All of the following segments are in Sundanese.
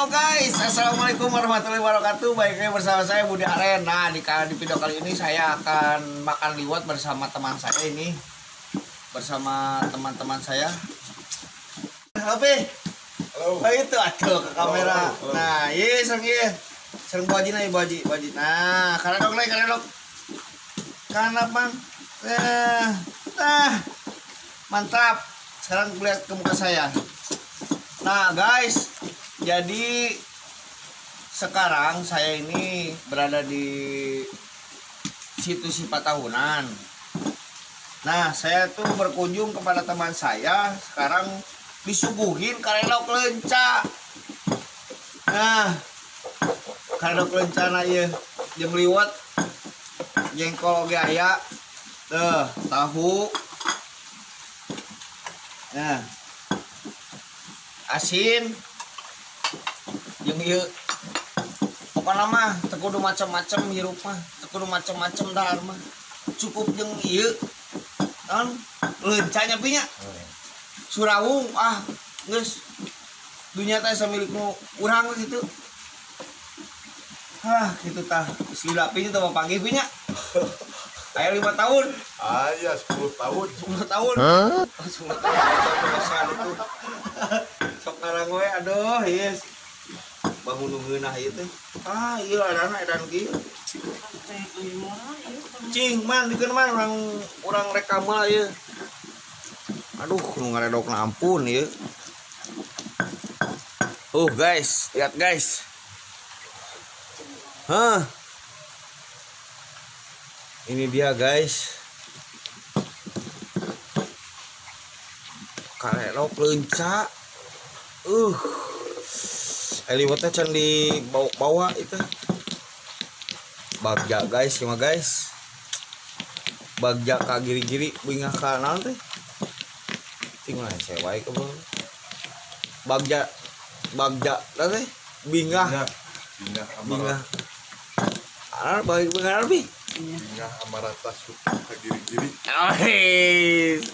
Halo guys, assalamualaikum warahmatullahi wabarakatuh. Baik lagi bersama saya Budi Aren. Nah, di video kali ini saya akan makan liwet bersama teman saya ini, bersama teman-teman saya. Halo, Pi. Halo. Oh, itu atuh ke kamera. Halo, halo. Nah, iya serang iya. Serang Bu Haji nih, Bu Haji, Bu Haji. Nah, karedok lagi, karedok. Kanap, Bang. Nah, mantap. Sekarang lihat ke muka saya. Nah, guys, jadi sekarang saya ini berada di situ Sipatahunan. Nah, saya tuh berkunjung kepada teman saya. Sekarang disuguhin karedok leunca. Nah, karedok leunca na ieu jeung liwet, jengkol oge aya. Tuh, tahu. Nah, asin jeung ieu. Pokona mah teu kudu macem-macem hirup mah, teu kudu macem-macem dahar mah. Cukup jeung ieu. Naon leuncanya pi nya. Surawung ah geus dunya teh samilik nu urang kitu. Hah, kitu tah. Geus lila pi nya teh panggih pi nya. Aya 5 tahun. Aya 10 tahun. 10 tahun. Huh? 10 tahun itu. Sok ngarang we aduh, yes. Bangun nu ngeunah ieu teh. Ah, ieu adana edan kieu. Cing, man dikeun man urang rekam heula ieu. Aduh, nu ngaredokna ampun ieu. Guys, lihat guys. Hah. Ini dia guys. Karedok leunca. Liwetnya can dibawa-bawa itu. Bagja guys, cuma guys. Bagja ka giri-giri bingah ka naon teh? Cing mah hese wae ke Bagja bagja teh bingah. Bingah amarata. Bingah. Bingah bi. Bingah amarata suta ka giri-giri.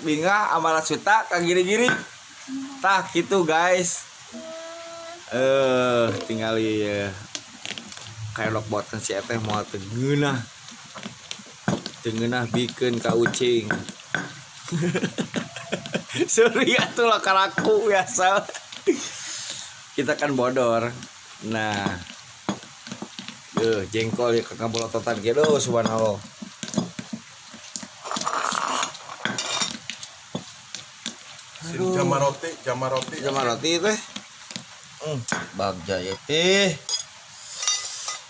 Bingah amarata suta ka giri-giri. Tah gitu guys. Tinggali karedok boten si eteh moal teu ngeunah. Teu ngeunah bikeun ka ucing. Suri atuh lah karaku biasa. Kita kan bodor. Nah. Jengkol ya kakak gitu, subhanallah. Aduh. Jamaroti, jamaroti. Jamaroti teh. Bagja ya teh.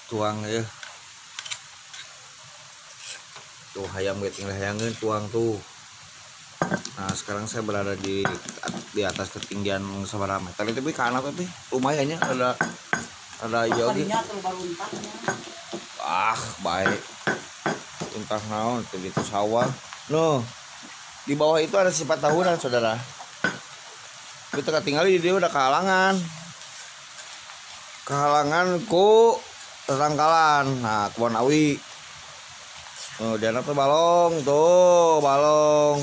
Tuang ya. Tuh hayam ge tinggal hayangeun tuang tuh. Nah, sekarang saya berada di atas ketinggian sabaraha meter tapi ka anak teh lumayan nya ada ieu oge. Ah, baik. Untah naon teh itu sawah. Noh. Di bawah itu ada Sipatahunan, saudara. Kita tinggal di dia udah kehalangan. Kehalangan ku tetangkalan. Nah, kebon awi. Oh, di anak tuh balong, tuh balong.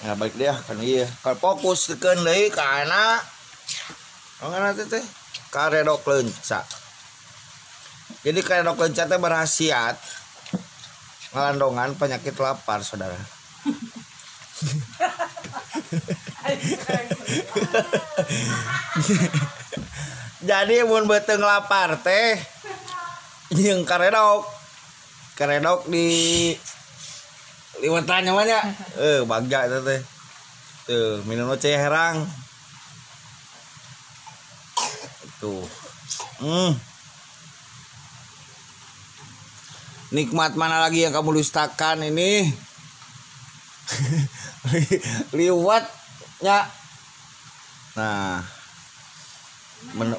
Ya balik dia kan iya. Kalau fokus keun deui ka anak. Ngan teh karedok leunca. Jadi karedok leunca teh berkhasiat ngalandongan penyakit lapar, saudara. Jadi mun beuteung lapar teh jeung karedok. Karedok di liwetan nya mah nya. Bagja eta teh. Tuh, minum cai herang. Tuh. Nikmat mana lagi yang kamu dustakan ini? Liwatnya. Nah. Menu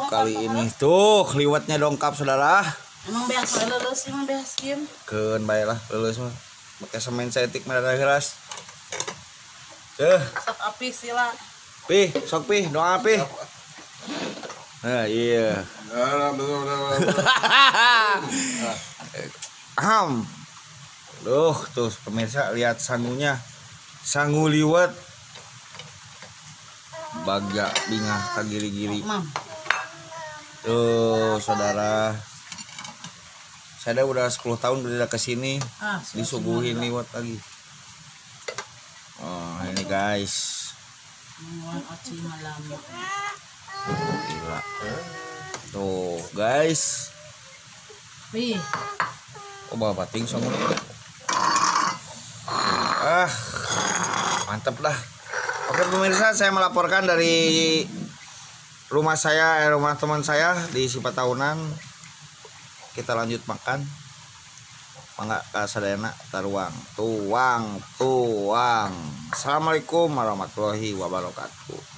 kali ini tuh liwatnya dongkap saudara. Emang beas lulus, emang beas kieu. Keun bae lah lulus mah. Make semen setik mah keras. Tuh. Sok api sila. Pi, sok pi, doa pi. Nah, iya. Aham. Duh, tuh pemirsa lihat sangunya. Sangu liwet. Bagja bingah kagiri-giri. Tuh, saudara. Saya udah 10 tahun tidak kesini, disuguhin liwet lagi. Oh, ini guys. Gila. Tuh, guys. Oh, bawa bating sama. Ah, mantep lah. Oke pemirsa, saya melaporkan dari rumah saya, rumah teman saya di Sipatahunan. Kita lanjut makan. Mangga kasadayana taruang, tuang, tuang. Assalamualaikum warahmatullahi wabarakatuh.